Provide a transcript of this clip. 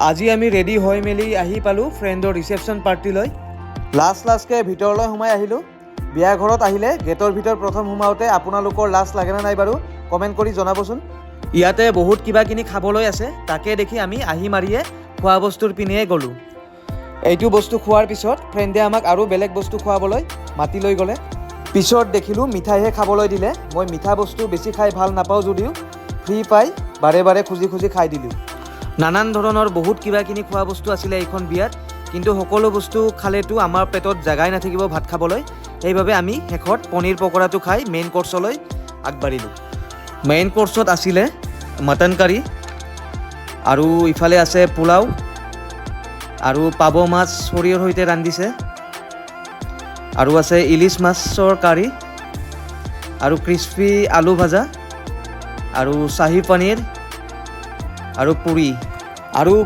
আজি আমি ৰেডি হৈ মেলি আহি পালোঁ ফ্ৰেণ্ডৰ ৰিচেপশ্যন পাৰ্টিলৈ। লাজ লাজকৈ ভিতৰলৈ সোমাই আহিলোঁ। বিয়া ঘৰত আহিলে গেটৰ ভিতৰত প্ৰথম সোমাওঁতে আপোনালোকৰ লাজ লাগেনে নাই বাৰু, কমেণ্ট কৰি জনাবচোন। ইয়াতে বহুত কিবা কিনি খাবলৈ আছে, তাকে দেখি আমি আহি মাৰিয়ে খোৱা বস্তুৰ পিনেয়ে গ'লোঁ। এইটো বস্তু খোৱাৰ পিছত ফ্ৰেণ্ডে আমাক আৰু বেলেগ বস্তু খুৱাবলৈ মাতি লৈ গ'লে। পিছত দেখিলোঁ মিঠাইহে খাবলৈ দিলে। মই মিঠা বস্তু বেছি খাই ভাল নাপাওঁ যদিও ফ্ৰী পাই বাৰে বাৰে খুজি খুজি খাই দিলোঁ। নানান ধৰণৰ বহুত কিবা কিনি খোৱা বস্তু আছিলে এইখন বিয়াত, কিন্তু সকলো বস্তু খালেতো আমাৰ পেটত জেগাই নাথাকিব ভাত খাবলৈ। সেইবাবে আমি শেষত পনীৰ পকৰাটো খাই মেইন কৰ্চলৈ আগবাঢ়িলোঁ। মেইন কৰ্চত আছিলে মটন কাৰী আৰু ইফালে আছে পোলাও আৰু পাভ মাছ সৰিয়হৰ সৈতে ৰান্ধিছে আৰু আছে ইলিছ মাছৰ কাৰী আৰু ক্ৰিস্পি আলু ভাজা আৰু চাহী পনীৰ আৰু পুৰি আৰু